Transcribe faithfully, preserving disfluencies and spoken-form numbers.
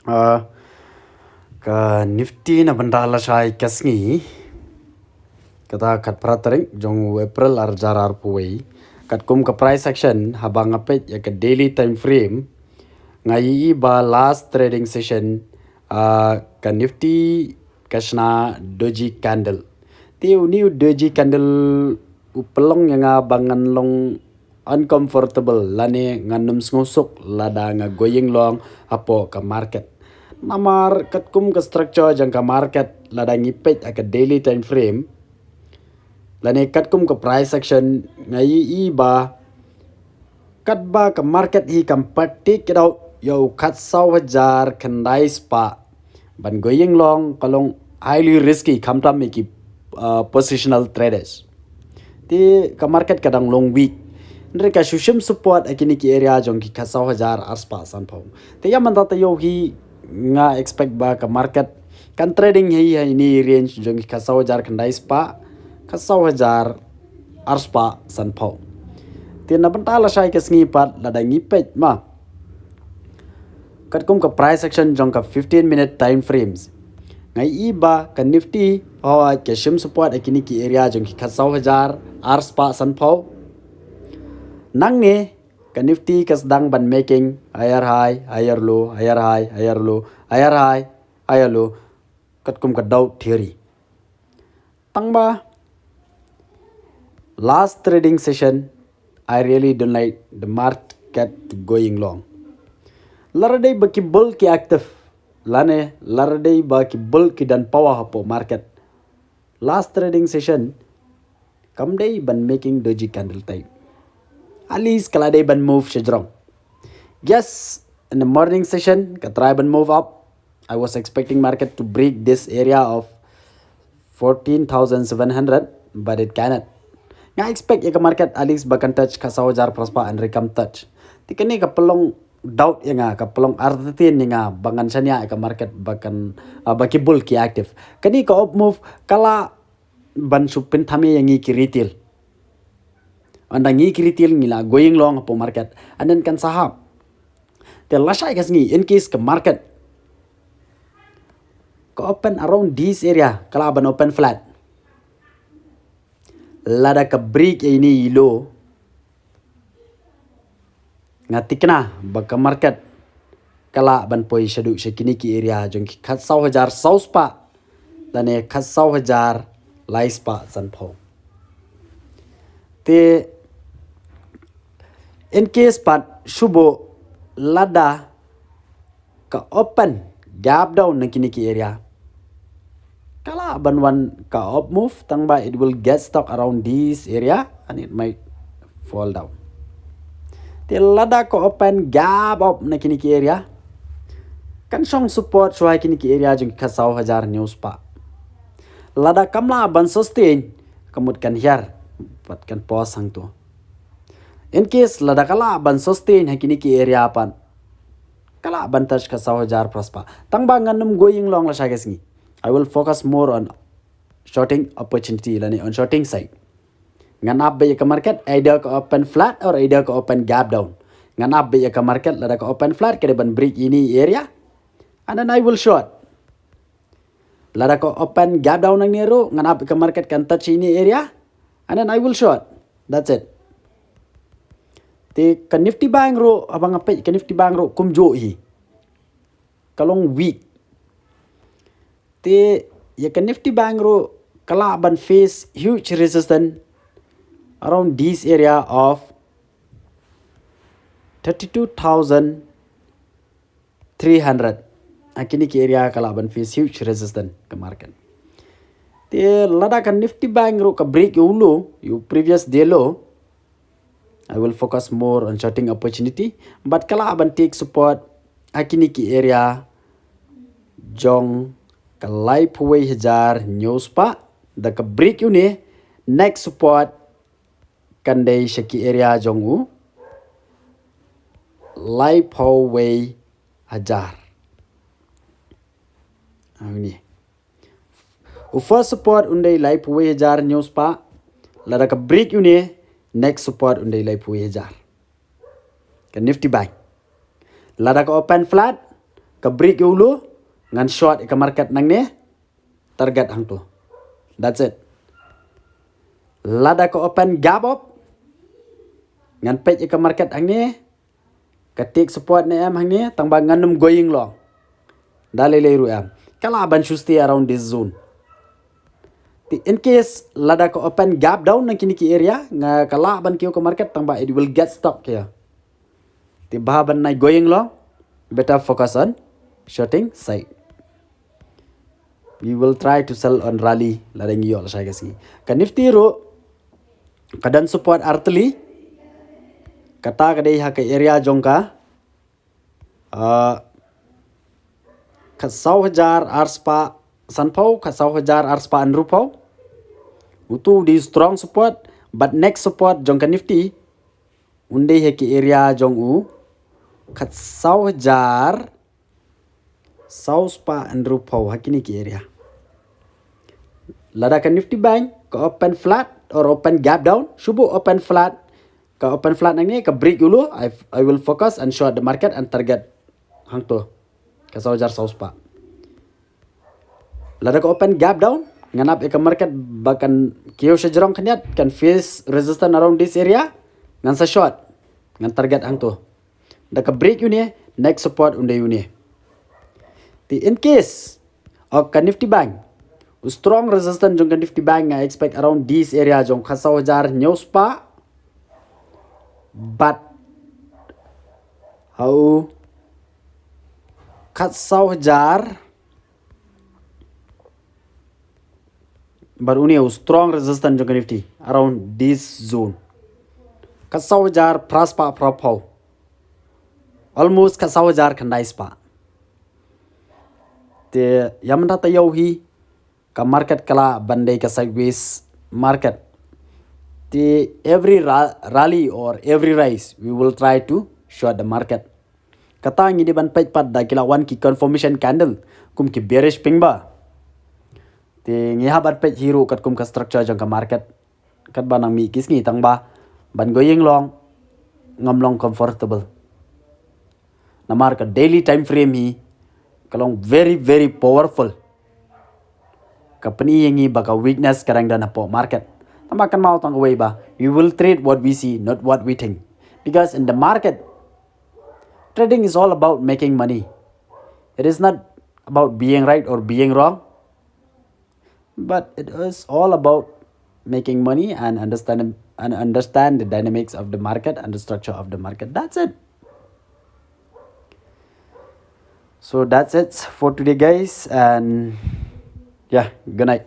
Ah, ka Nifty na bynta lashai ka sngi, kata khatphra tarik jong u April arhajar arphew wei. Katkum ka price action, haba nga peit ïa ka daily time frame, nga ïohi ba last trading session, ah, ka Nifty ka shna doji candle. Te une u doji candle u pynlong ïa nga ba ngan long uncomfortable lane ngan ym sngewsuk lada nga going long hapoh ka market. Namar katkum ka structure jong ka market, lada ngi peit ha ka daily time frame lane katkum ka price action, nga ïohi ba katba ka market hi kam pat take it out ïa u khatsaw hajar khyndai spah ban going long, ka long highly risky khamtam ïa ki, uh, positional traders. Te ka market ka dang long weak. Hynrei ka shu shim support ha kine ki area jong ki khatsaw hajar arspah sanphew. Te ïa mynta taïew hi nga expect ba ka market kan trading hi ha ine i range jong ki khatsaw hajar khyndai spah, khatsaw hajar arspah sanphew. Te na bynta lashai ka sngi pat, lada ngi peit ma katkum ka price action jong ka fifteen minute time frames, nga ïohi ba ka Nifty hooid ka shim support ha kine ki area jong ki khatsaw hajar arspah sanphew. Nangne ka Nifty ka sdang ban making higher high, higher low, higher high, higher low, higher high, higher low, katkum ka doubt theory. Tangba last trading session, I really don't like the market going long. Lada dei ba ki bull ki active lane lada dei ba ki bull ki don power hapoh market, last trading session kam dei ban making doji candle type. At least ka la dei ban move shajrong. Yes, in the morning session ka try ban move up. I was expecting market to break this area of fourteen thousand seven hundred, but it cannot. Nga expect ïa ka market at least ba kan touch khatsaw hajar phra spah, hynrei kam touch. Te kane ka pynlong doubt ïa nga, ka pynlong uncertain ïa nga ba ngan shaniah ïa ka market ba kan, ah, ba ki bull ki active. Kane ka up move ka lah ban shu pynthame ïa ngi ki retail. Ynda ngi ki retail ngi la going long hapoh market, and then kan sahap. Te lashai ka sngi, in case ka market ka open around this area, ka lah ban open flat. Lada ka break ïa ine i low, nga thikna ba ka market ka lah ban poi shaduh sha kine ki area jong ki khatsaw hajar saw spah lane khatsaw hajar lai spah sanphew. Te in case pat shuh ba lada ka open gap down na kine ki area, ka lah ban wan ka up move, tangba it will get stuck around this area and it might fall down. Te lada ka open gap up na kine ki area, kan shong support shuwa kine ki area jong ki khatsaw hajar hynñiew spah. Lada kam lah ban sustain, ka mut kan hiar bad kan pause hangto. In case lada ka lah ban sustain ha kine ki area pat, ka lah ban touch khatsaw hajar phra spah. Tangba ngan ym going long lashai ka sngi. I will focus more on shorting opportunity lane on shorting side. Ngan ap beit ïa ka market, either ka open flat or either ka open gap down. Ngan ap beit ïa ka market, lada ka open flat ka dei ban break ine i area, and then I will short. Lada ka open gap down nangne ruh, ngan ap ïa ka market kan touch ine i area, and then I will short. That's it. Te ka Nifty Bank ruh, haba nga peit ka Nifty Bank ruh kumjuh hi, ka long weak. Te ïa ka Nifty Bank ruh ka lah ban face huge resistance around this area of thirty-two thousand three hundred. Ha kine ki area ka lah ban face huge resistance ka market. Te lada ka Nifty Bank ruh ka break ïa u low, ïa u previous day low, I will focus more on shorting opportunity, but ka lah ban take support ha kine ki area jong ka laiphew wei hajar hynñiew spah. Da ka break ïa une, next support kan dei sha ki area jong u laiphew wei hajar. Hangne u first support un dei laiphew wei hajar hynñiew spah. Lada ka break ïa une, next support un dei laiphew wei hajar. Ka Nifty Bank, lada ka open flat, ka break ïa u low, ngan short ïa ka market nangne, target hangto. That's it. Lada ka open gap up, ngan peit ïa ka market hangne, ka take support ne em hangne, tang ba ngan ym going long. Da lei lei ruh em. Ka lah ban shu stay around this zone. Te in case lada ka open gap down na kine ki area, nga ka lah ban kiew ka market tang ba it will get stuck here. Te ba ban nai going long, better focus on shorting side. We will try to sell on rally lada ngi ïoh lashai ka sngi. Ka Nifty ruh ka don support artylli. Kata ka dei ha ka area jong ka, ah, ka saw hajar arspah sanphew, ka saw hajar arspah hynriewphew. Utu u dei strong support, but next support jong ka Nifty un dei ha ki area jong u ka saw hajar saw spah hynriewphew, ha kine ki area. Lada ka Nifty Bank ka open flat or open gap down, shu buh open flat, ka open flat nangne, ka break u low, I, I will focus and short the market and target hangto, ka saw hajar saw spah. Lada ka open gap down, ngan ap ïa ka market ba kan kiew sha jrong khyndiat, kan face resistance around this area, ngan sa short, ngan target hangto. Da ka break une, next support un dei une. Te in case, o ka Nifty Bank, u strong resistance jong ka Nifty Bank nga expect around this area jong ka saw hajar hynñiew spah. But ha u ka saw hajar, but une u strong resistance jong ka Nifty around this zone. Ka saw hajar phra spah phraphew. Almost ka saw hajar khyndai spah. Te ïa mynta taïew hi ka market ka lah ban dei ka sideways market. Te every ra-, rally or every rise, we will try to short the market. Kata ngi dei ban peit pat da ki la wan ki confirmation candle kum ki bearish ping ba. Te ngi hap ban peit hi ruh katkum ka structure jong ka market. Katba nang mih ki sngi tang ba ban going long ngam long comfortable. Namar ka daily time frame hi ka long very, very powerful. Ka pyni ïa ngi ba ka weakness ka dang don hapoh market. Tang ba kynmaw tang kawei ba, we will trade what we see, not what we think. Because in the market, trading is all about making money. It is not about being right or being wrong, but it is all about making money and understand, and understand the dynamics of the market and the structure of the market. That's it. So that's it for today, guys, and yeah, good night.